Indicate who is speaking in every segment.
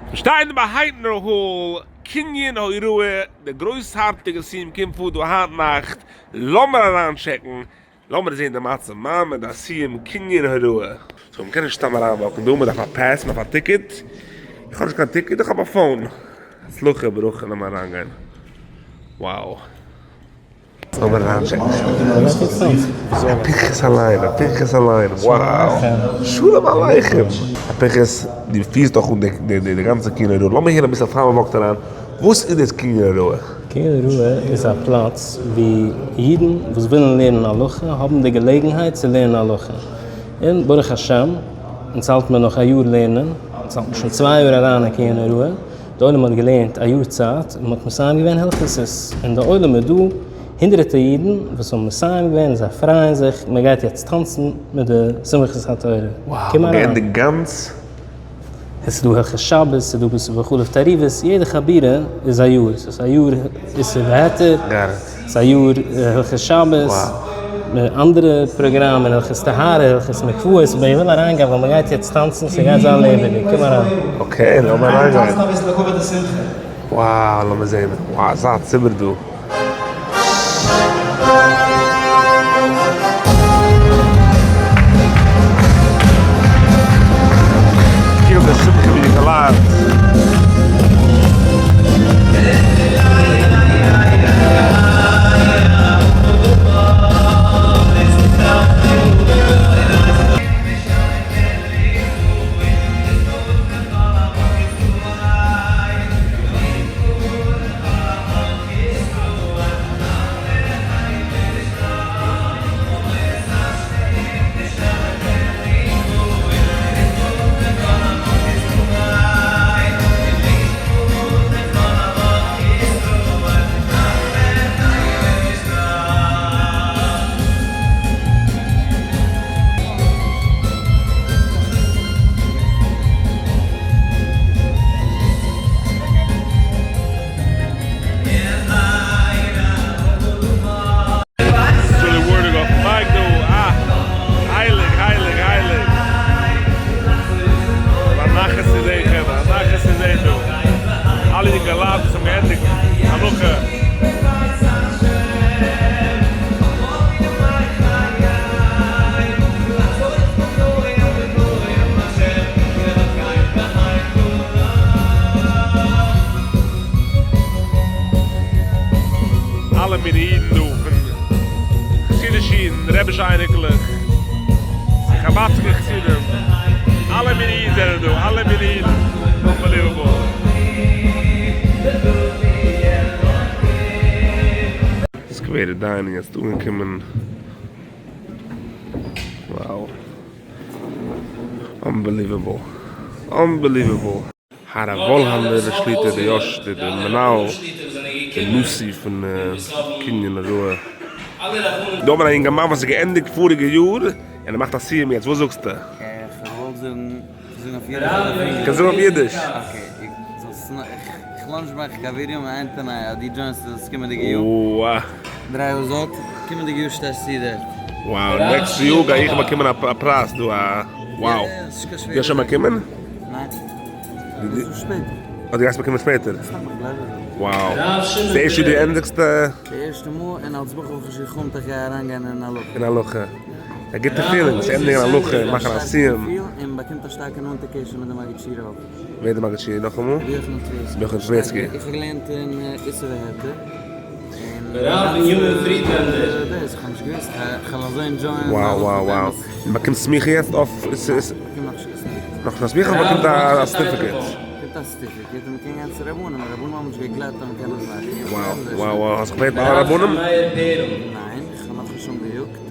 Speaker 1: מיר שטייען ביי הייטנער Hall, קנין הוראה, די גרויסארטיגע סיום קומט פאר דא היינט נאכט, לאמיר אריין טשעקן, לאמיר זעהן די מצב, מעמד הסיום קנין הוראה. So מ'קען נישט סתם אריין walk ן דא, מ'דארף א pass, מ'דארף א ticket, איך האב נישט קיין ticket, איך האב א phone. הצלחה ברכה, לאמיר אריינגיין. Wow. לאמיר אריינטשעקן. ר' פנחס אליין, ר' פנחס אליין, wow! שלום עליכם! ר' פנחס, דו פירסט דאך אן די גאנצע קנין הוראה, לאמיר הערן אביסל פאר מען walk ט אריין, וואס איז דאס קנין הוראה?
Speaker 2: קנין הוראה איז א פלאץ וואו אידן וואס ווילן לערנען הלכה האבן די געלעגנהייט צו לערנען הלכה, און ברוך השם אונז האלט מיר נאך א יאר לערנען, אונז האלט מיר שוין צוויי יאר אריין אין קנין הוראה, די עולם האט געלערנט א יאר צייט און מ'האט מסיים געווען הלכות ס, און די עולם איז דא הונדרעטע אידן וואס האבן מסיים געווען און זיי פרייען זיך, מען גייט יעצט טאנצן מיט די שמחת התורה, קום אריין.
Speaker 1: געענדיגט גאנץ?
Speaker 2: עס איז דא הלכות שבת, עס איז דא בשר בחלב תערובות, יעדע חבורה איז א יאר, עס איז א יאר איסור והיתר, עס איז א יאר הלכות שבת, אנדערע פראגראמען, הלכות טהרה, הלכות מקוואות, ווער וויל אריינגיין ווייל מען גייט יעצט טאנצן, ס'גייט זיין לעבעדיג, קום אריין.
Speaker 1: Okay, לאמיר אריינגיין. Wow, לאמיר זעהן. Wow, אזא ציבור דא. קוק אויף די שמחה ווי די געלאכט. אלע מיני אידן דא, פון חסידישע אידן, רעבישע אייניקלעך, צו חבדסקע חסידים, אלע מיני אידן זענען דא, אלע מיני אידן, unbelievable. סקווערע דיין יעצט אנגעקומען, wow, unbelievable, unbelievable. הרב וואלהאנדער שליטא די יוש די די מנהל די נשיא פון קנין הוראה. דא האט מען א אינגערמאן וואס האט געענדיגט פאריגע יאר און ער מאכט א סיום יעצט, וואס זאגסטו?
Speaker 3: איך וואלט זאגן, זאגן אויף אידיש אדער אויף ענגליש?
Speaker 1: קענסט זאגן אויף אידיש.
Speaker 3: Okay, איך launch מיך קיין ווידעא מיט איין תנאי אז דו join סט דאס קומענדיגע יאר.
Speaker 1: וואו.
Speaker 3: דריי יאר זאלט, קומענדיגע יאר שטייסטו דארט.
Speaker 1: Wow, next יאר גיי איך באקומען א פרייז דא א wow. דו האסט שוין באקומען?
Speaker 3: ניין. ס'איז שפעטער.
Speaker 1: אה, דו גייסט באקומען שפעטער?
Speaker 3: סתם איך גלייב עס.
Speaker 1: Wow. ס'איז ערשט ווי דו ענדיגסט.
Speaker 3: די ערשטע מאל און אלס בחור האב איך נישט געחלומט איך גיי אריינגיין אין הלכה.
Speaker 1: אין הלכה. א גוטע feeling צו ענדיגן הלכה און מאכן א סיום.
Speaker 3: און באקומט א שטארקע נאנטע קשר מיט די מגיד שיעור אויך.
Speaker 1: ווער איז די מגיד שיעור נאכאמאל?
Speaker 3: רבי יוחנן טווערסקי.
Speaker 1: רבי יוחנן טווערסקי.
Speaker 3: איך האב געלערנט אין איסור והיתר.
Speaker 2: הרב בנימין פרידלענדער.
Speaker 3: דאס, איך האב נישט געוואוסט, איך וועל אזוי enjoy ען.
Speaker 1: Wow wow wow. מען באקומט סמיכה יעצט אויף. נאך נישט קיין סמיכה אבער באקומט א certificate.
Speaker 3: באקומט א certificate און מ'קען גיין צו רבנים, רבנים האבן נישט געגלייבט אז מ'קען עס מאכן.
Speaker 1: Wow wow wow האסט זיך געפרעגט ביי אלע רבנים?
Speaker 3: ניין, איך האב נאכנישט אנגעיאגט,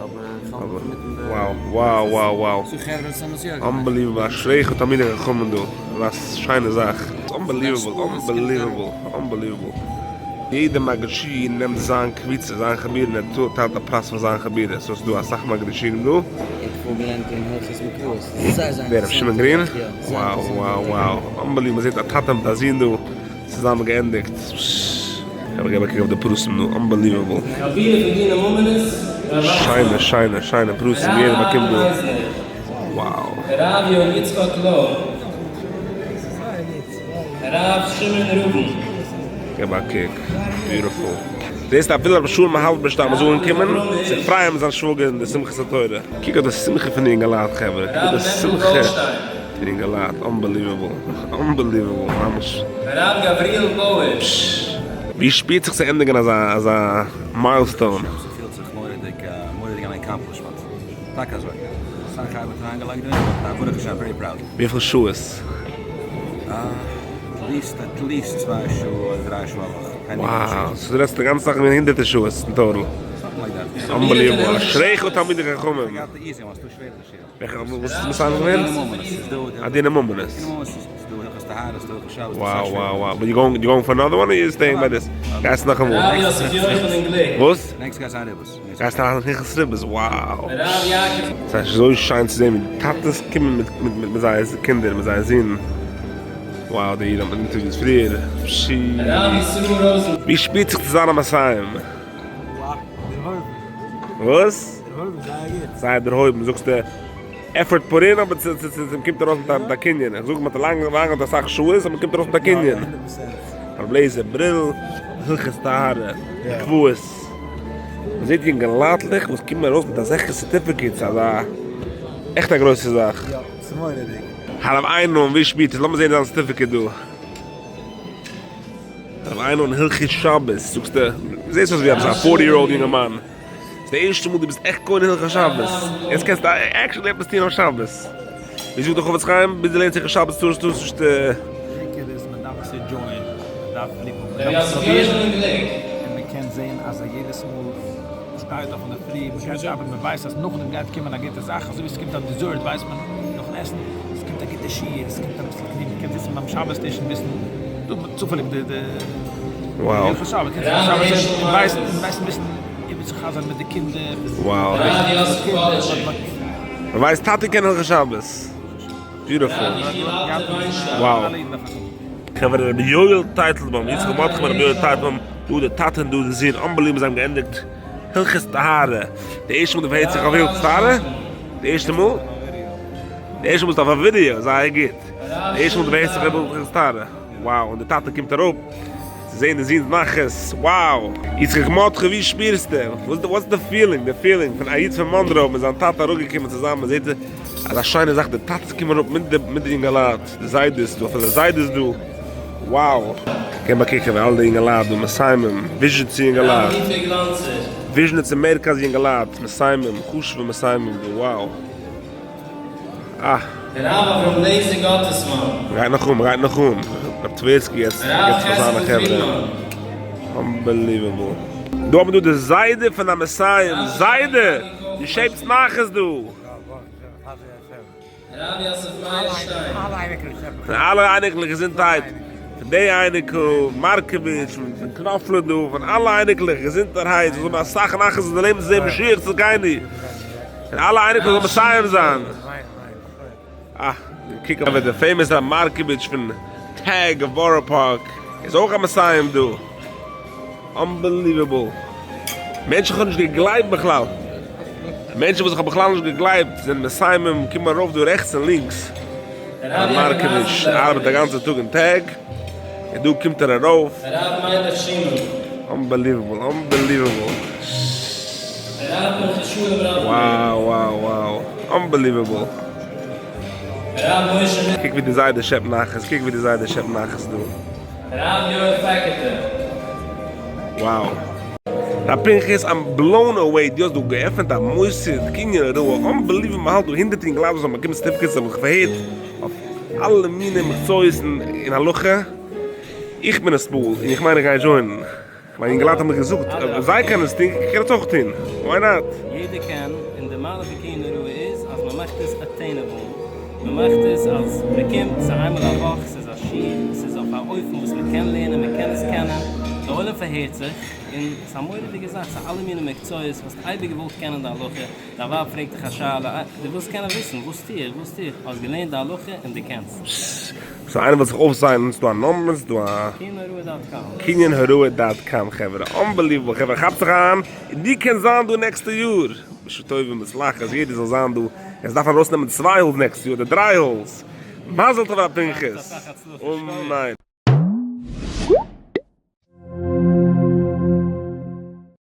Speaker 3: אבער איך האלט נאך אינמיטן די.
Speaker 1: Wow wow wow wow.
Speaker 3: צו חברה וואס האבן עס יא געמאכט.
Speaker 1: Unbelievable אשריך תלמידי חכמים דא, אזא שיינע זאך. Unbelievable unbelievable unbelievable. יעדע מגיד שיעור נעמט זיין קבוצה זיין חבורה און ער טיילט א פרס פאר זיין חבורה, so ס'דא אסאך מגידי שיעורים דא.
Speaker 3: איך האב געלערנט אין הלכות מקוואות, זייער זייער
Speaker 1: ווער? ר' שמעון גרין?
Speaker 3: יא, זייער
Speaker 1: Wow
Speaker 3: אינטערעסאנט.
Speaker 1: Wow wow unbelievable מ'זעט א טאטע מיט א זון דא צוזאמען געענדיגט. כ'האב געגעבן א קוק אויף די פרסים דא, unbelievable.
Speaker 2: חבורה פון דיני ממונות, רב
Speaker 1: שיינע שיינע שיינע פרסים יעדער באקומט דא. Wow.
Speaker 2: הרב יואל יצחק לאו. הרב שמעון רובין.
Speaker 1: געב א קוק. Beautiful. זעסט אפילו רבי שלום האלבערשטאם איז אנגעקומען זיך פרייען מיט זיין שוואגער אין די שמחת התורה. קוק אויף די שמחה פון די אינגעלייט חברה, קוק אויף די שמחה פון די אינגעלייט, unbelievable, unbelievable, ממש.
Speaker 2: הרב גבריאל בויער.
Speaker 1: ווי שפירט זיך צו ענדיגן אזא אזא milestone?
Speaker 4: ס'פילט זיך מורא'דיג מורא'דיג אן accomplishment. טאקע אזוי. אסאך ארבעט אריינגעלייגט דערין, but ברוך השם very proud.
Speaker 1: וויפיל שעות?
Speaker 4: At least at least צוויי שעה אדער דריי שעה א וואך.
Speaker 1: Wow, so דו רעדסט די גאנצע זאך פון הונדערטער שעות אין total. Unbelievable, אשריך תלמידי חכמים. וואס איז מסיים געווען? א דיני ממונות. Wow wow wow, but you going you going for another one or you staying by this? גייסט נאכאמאל? וואס? גייסט אריין אין הלכות ריבית? Wow. ס'איז אזוי שיין צו זען ווי די טאטעס קומען מיט מיט זייער קינדער מיט זייער זון. Wow די איד האט מען interviewed פריער. פשי. ווי שפירט זיך צו זיין א מסיים? וואס? זייער דערהויבן זאגסטו effort put in אבער ס'קומט ארויס מיט א קנין, איך זאג מ'האט לאנג לאנג אסאך שעות אבער מ'קומט ארויס מיט א קנין. הרב לעזער בריל, הלכות טהרה, מקוואות. מ'זעט יונגעלייטלעך וואס קומען ארויס מיט אזעלכע certificates אזא עכט א גרויסע זאך. הרב איינהארן ווי שפירט עס? לאמיר זען זיין certificate דא. הרב איינהארן הלכות שבת זאגסטו, זעסט אויס ווי עפעס א forty year old יונגערמאן. ס'איז די ערשטע מאל דו ביסט עכט קונה הלכות שבת. יעצט קענסטו actually עפעס טון אויף שבת. ווי זאגט דער חפץ חיים, ביז דו לערנסט הלכות שבת טארסטו עס נישט.
Speaker 5: דער עיקר איז מען דארף עס enjoy ען, מען דארף ליב האבן, מען דארף עס פרובירן, און מען קען זען אז א יעדעס מאל מען שטייט אויף אינדערפרי, מען גייט ארבעטן, מען ווייסט אז נאכדעם גייט קומען א גוטע זאך, אזוי ווי עס קומט א dessert ווייסט מען נאכן עסן, עס קומט א גוטע שיעור, עס קומט אביסל קריעם, מען קען זיצן ביים שבת טיש און וויסן, דא צופעליג די די הלכות שבת, קענסט ביים שבת טיש און ווייסן און ווייסן וויסן איבערצוחזר'ן מיט די קינדער,
Speaker 1: מען ווייסט טאטי קען הלכות שבת. Beautiful. Wow. חברה רבי יואל טייטלבוים, יצחק מרדכי בן רבי יואל טייטלבוים, דא די טאטע און דא די זון, unbelievable זיי האבן געענדיגט הלכות טהרה, די ערשטע מאל דו פארהערסט זיך אויף הלכות טהרה? די ערשטע מאל? די ערשטע מאל ביסטו אויף א ווידעא, זייער גוט. די ערשטע מאל דו פארהערסט זיך אויף הלכות טהרה. Wow, און די טאטע קומט אראפ צו זען די זון'ס נחת, wow! יצחק מרדכי ווי שפירסטו? What's the feeling, די feeling פון א איד פון מאנרא מיט זיין טאטע אראפגעקומען צוזאמען, מען זעט אזא שיינע זאך, די טאטעס קומען אראפ מיט די מיט די אינגעלייט, די זיידעס דא, אפילו די זיידעס דא, wow! קען באקוקען ווי אלע די אינגעלייט דא מסיימים, וויזשניצע אינגעלייט, וויזשניצע מרכז אינגעלייט מסיימים, חשובע מסיימים דא, wow! אה.
Speaker 2: הרב אברהם לעזער גאטעסמאן.
Speaker 1: מ'גייט נאך אן, מ'גייט נאך אן. רב טווערסקי יעצט געבט פאר זיינע חברה. Unbelievable. דא האבן מיר דא די זיידע פון א מסיים. זיידע! דו שעפסט נחת דא!
Speaker 2: הרב יוסף מאיר שטיין.
Speaker 1: פון אלע אייניקלעך געזונטהייט. פון די אייניקל, מארקאוויטש, פון קנאפלער דא, פון אלע אייניקלעך געזונטערהייט, זאל האבן אסאך נחת אין די לעבן צו זען משיח צדקינו. און אלע אייניקלעך זאלן מסיים זיין. אה, קוק אויף די famous רב מארקאוויטש פון TAG אוו בארא פארק איז אויך א מסיים דא. Unbelievable. מענטשן איך האב נישט געגלייבט בכלל. מענטשן וואס איך האב בכלל נישט געגלייבט זענען מסיימים, קומען ארויף דא רעכטס און לינקס. רב מארקאוויטש ארבעט א גאנצע טאג אין TAG, און דא קומט ער ארויף.
Speaker 2: הרב מיילעך שמעון.
Speaker 1: Unbelievable, unbelievable.
Speaker 2: הרב מרדכי שלום ראטענבערג.
Speaker 1: Wow wow wow, unbelievable.
Speaker 2: הרב משה מ.
Speaker 1: קוק ווי די זיידע שעפט נחת, קוק ווי די זיידע שעפט נחת דא.
Speaker 2: הרב יואל פעקעטע.
Speaker 1: Wow. רב פנחס I'm blown away, דו האסט דא געעפענט א מוסד, קנין הוראה, unbelievable מ'האלט דא הונדערטער אינגעלייט וואס האבן באקומען certificates האבן זיך פארהערט אויף אלע מיני מקצועות אין הלכה, איך בין א ספאל און איך מיין איך גיי join ען. מיין אינגעלייט האבן מיך געזאגט אויב זיי קענען עס טון קען איך עס אויך טון, why not?
Speaker 2: יעדער קען, און די מעלה פון קנין הוראה איז אז מען מאכט עס attainable, מען מאכט עס אז מען קומט, ס'איז איינמאל א וואך, ס'איז א שיעור, ס'איז אויף א אופן וואס מען קען לערנען, מען קען עס קענען, די עולם פארהערט זיך, און ס'איז א מורא'דיגע זאך, ס'איז אלע מיני מקצועות, האסט אייביג געוואלט קענען די הלכה, דיין ווייב פרעגט דיך א שאלה, דו ווילסט קענען וויסן, וואס טו איך, וואס טו איך, האסט געלערנט די הלכה און דו קענסט.
Speaker 1: So איינער וויל זיך אויפ sign ען, ס'דא א נומבער, ס'דא א.
Speaker 2: קנין הוראה dot com.
Speaker 1: קנין הוראה dot com חברה, unbelievable חברה, כאפט זיך איין, און דו קענסט זיין דא נעקסטע יאר, בשעה טובה ומוצלחת, יעדער זאל זיין דא, עס דארף ארויסנעמען צוויי halls נעקסטע יאר אדער דריי halls, מזל טוב ר' פנחס, אמן.